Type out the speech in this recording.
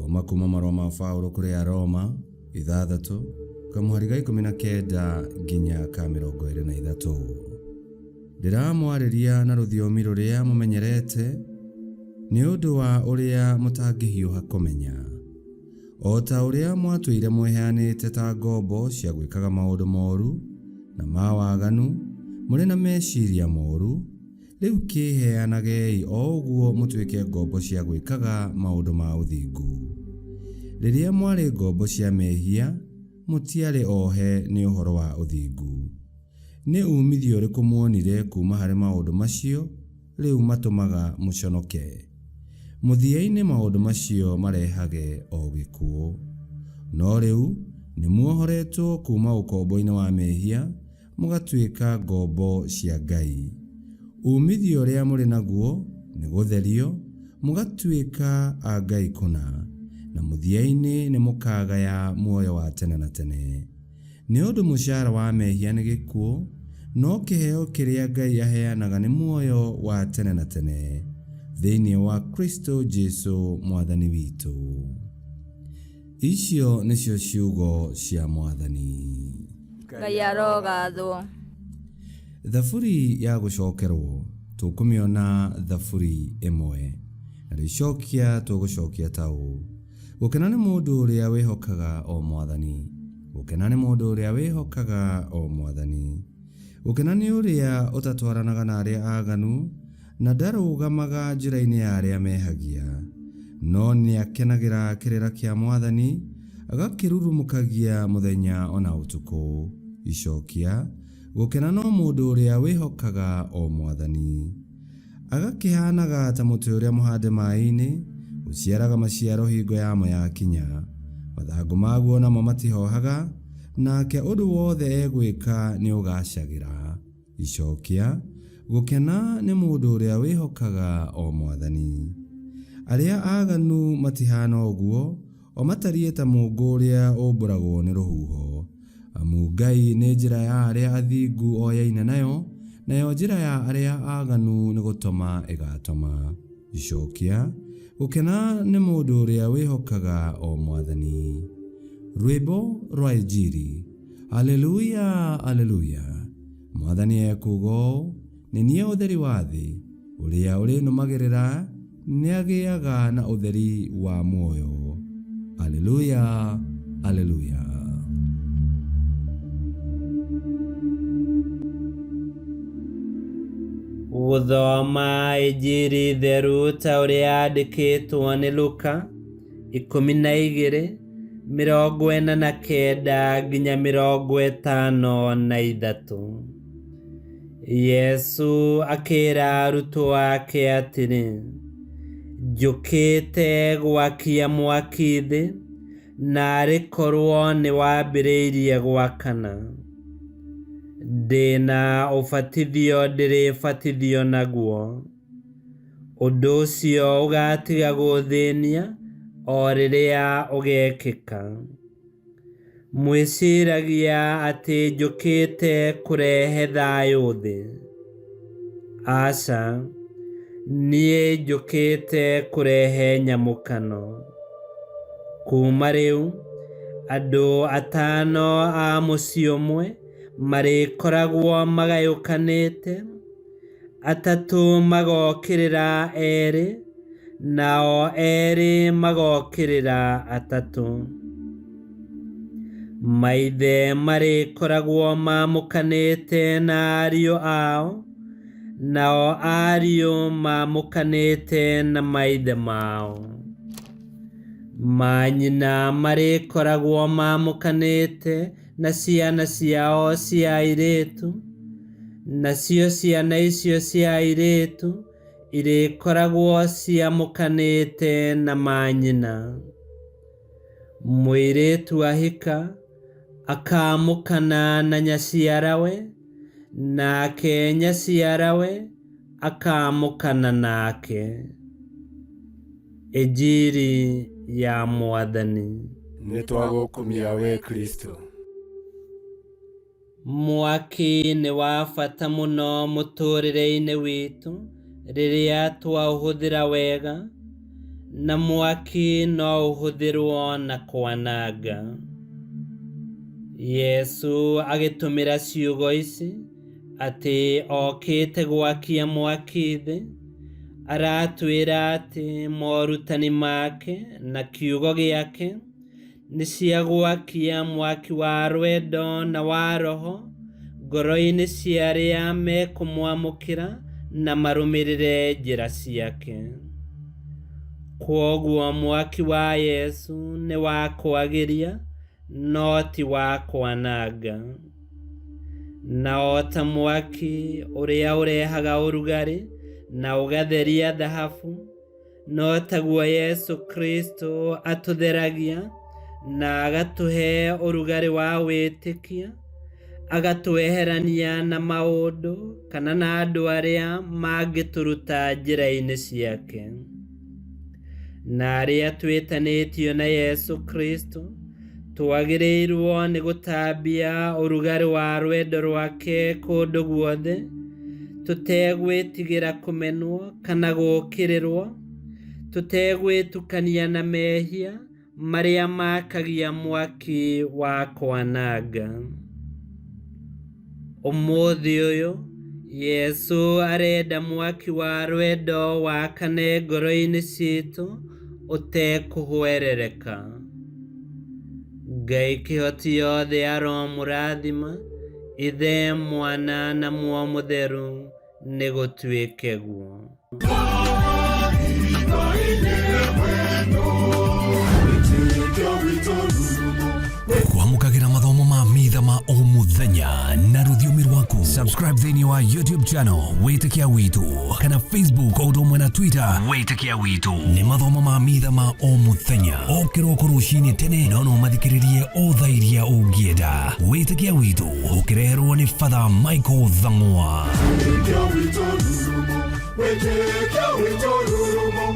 Tũgũthoma kuma marũa ma Paũlũ kũrĩ Aroma 6 kamũhari ga 19 nginya ka 23. Ndĩramwarĩria na rũthiomi rũrĩa mũmenyerete nĩ ũndũ wa ũrĩa mũtangĩhiũha kũmenya. O ta ũrĩa mwatũire mwĩheanĩte ta ngombo cia gwĩkaga maũndũ moru na ma waganu, mũrĩ na meciria moru, rĩu kĩĩheanagei o ũguo mũtuĩke ngombo cia gwĩkaga maũndũ ma ũthingu. Rĩrĩa mwarĩ ngombo cia mehia, mũtiarĩ ohe nĩ ũhoro wa ũthingu. Nĩ uumithio ũrĩkũ muonire kuuma harĩ maũndũ macio rĩu matũmaga mũconoke? Mũthia-inĩ maũndũ macio marehage o gĩkuũ. No rĩu nĩ muohoretwo kuuma ũkombo-inĩ wa mehia mũgatuĩka ngombo cia Ngai. Uumithio ũrĩa mũrĩ naguo nĩ gũtherio, mũgatuĩka a Ngai kũna, na mũthia-inĩ nĩ mũkaagaya muoyo wa tene na tene. Nĩ ũndũ mũcara wa mehia nĩ gĩkuũ, no kĩheo kĩrĩa Ngai aheanaga nĩ muoyo wa tene na tene thĩinĩ wa Kristo Jesu Mwathani witũ. Icio nĩcio ciugo cia Mwathani. Ngai arogathwo. Thaburi ya gũcokerwo tũkũmĩona Thaburi 1, na rĩcokia tũgũcokia ta ũũ: Gũkena nĩ mũndũ ũrĩa wĩhokaga o Mwathani. Gũkena nĩ mũndũ ũrĩa wĩhokaga o Mwathani. Gũkena nĩ ũrĩa ũtatwaranaga na arĩa aganu, na ndarũgamaga njĩra-inĩ ya arĩa mehagia. No nĩakenagĩra kĩrĩra kĩa Mwathani, agakĩrurumũkagia mũthenya o na ũtukũ. Icokia, Gũkena no mũndũ ũrĩa wĩhokaga o Mwathani. Agakĩhaanaga ta mũtĩ ũrĩa mũhande maĩ-inĩ, ũciaraga maciaro hingo yamo yakinya. Mathangũ maguo namo matihohaga, nake ũndũ wothe egwĩka nĩũgaacagĩra. Icokia, Gũkena nĩ mũndũ ũrĩa wĩhokaga o Mwathani. Arĩa aaganu matihaana ũguo, O matariĩ ta mũũngũ ũrĩa ũmbũragwo nĩ rũhuho. Amu Ngai nĩ njĩra ya arĩa athingu oyaine nayo, nayo njĩra ya arĩa aaganu nĩ gũtoma ĩgatoma. Icokia, Gũkena nĩ mũndũ ũrĩa wĩhokaga o Mwathani. Rwĩmbo rwa Injiri. Aleluya, Aleluya. Mwathani ekuuga ũũ, Nĩ niĩ ũtheri wa thĩ, ũrĩa ũrĩnũmagĩrĩra nĩagĩaga na ũtheri wa muoyo. Aleluya, Aleluya. Gũthoma Injiri theru ta ũrĩa yandĩkĩtwo nĩ Luka 12 49 nginya 53. Yesu akĩra arutwo ake atĩrĩ, Njũkĩte gwakia mwaki thĩ, na arĩ korwo nĩ wambĩrĩirie gwakana. Ndĩ na ũbatithio ndĩrĩbatithio naguo. Ũndũ ũcio ũgaatiga gũũthĩnia o rĩrĩa ũgeekĩka. Mwĩciragia atĩ njũkĩte kũrehe thayũ thĩ? Aca, niĩ njũkĩte kũrehe nyamũkano. Kuuma rĩu, andũ atano a mũciĩ ũmwe marĩkoragwo magayũkanĩte, atatũ magokĩrĩra erĩ, nao erĩ magokĩrĩra atatũ. Maithe marĩkoragwo maamũkanĩte na ariũ ao, nao ariũ maamũkanĩte na maithe mao. Manyina marĩkoragwo maamũkanĩte na ciana ciao cia airĩtu, nacio ciana icio cia airĩtu irĩkoragwo ciamũkanĩte na manyina. Mũirĩtu ahika, akaamũkana na nyaciarawe, nake nyaciarawe akaamũkana nake. Injiri ya Mwathani. Nĩtwagũkumia wee Kristo. Mwaki nĩ wa bata mũno mũtũrĩre-inĩ witũ rĩrĩa twaũhũthĩra wega, Na mwaki no ũhũthĩrwo na kwananga. Yesu agĩtũmĩra ciugo ici atĩ okĩte gwakia mwaki thĩ, aratwĩra atĩ morutani make na kiugo gĩake nĩ cia gwakia mwaki wa rwendo na wa roho ngoro-inĩ cia arĩa mekũmwamũkĩra na marũmĩrĩre njĩra ciake. Kwoguo mwaki wa Yesu nĩ wa kwagĩria no ti wa kwananga. Na o ta mwaki ũrĩa ũrehaga ũrugarĩ na ũgatheria thahabu, no taguo Yesu Kristo atũtheragia na agatũhe ũrugarĩ wa wĩtĩkia, agatweherania na maũndũ kana na andũ arĩa mangĩtũruta njĩra-inĩ ciake. Na arĩa twĩtanĩtio na Yesu Kristo twagĩrĩirwo nĩ gũtambia ũrugarĩ wa rwendo rwake kũndũ guothe, tũtegwĩtigĩra kũmenwo kana gũũkĩrĩrwo, tũtegwĩtukania na mehia marĩa makagia mwaki wa kwananga. Ũmũthĩ ũyũ Yesu arenda mwaki wa rwendo wakane ngoro-inĩ citũ ũtekũhwerereka. Ngai kĩhoti yothe aromũrathima, Ithe, Mwana na Muoyo Mũtheru, nĩ gũtuĩke guo. Kwamũkagĩra mathomo ma mitha ma o mũthenya na rũthiomi rwaku. Subscribe thĩinĩ wa YouTube channel Wĩtĩkia Witũ kana Facebook o ũndũ ũmwe na Twitter Wĩtĩkia Witũ. Nĩ mathomo ma mitha ma o mũthenya o kĩroko rũcinĩ tene, no no mathikĩrĩrie o thaa iria ũngĩenda. Wĩtĩkia Witũ ũkĩreherwo nĩ Father Michael Thang'wa. Wĩtĩkia witũ rurumo, wĩtĩkia witũ rurumo.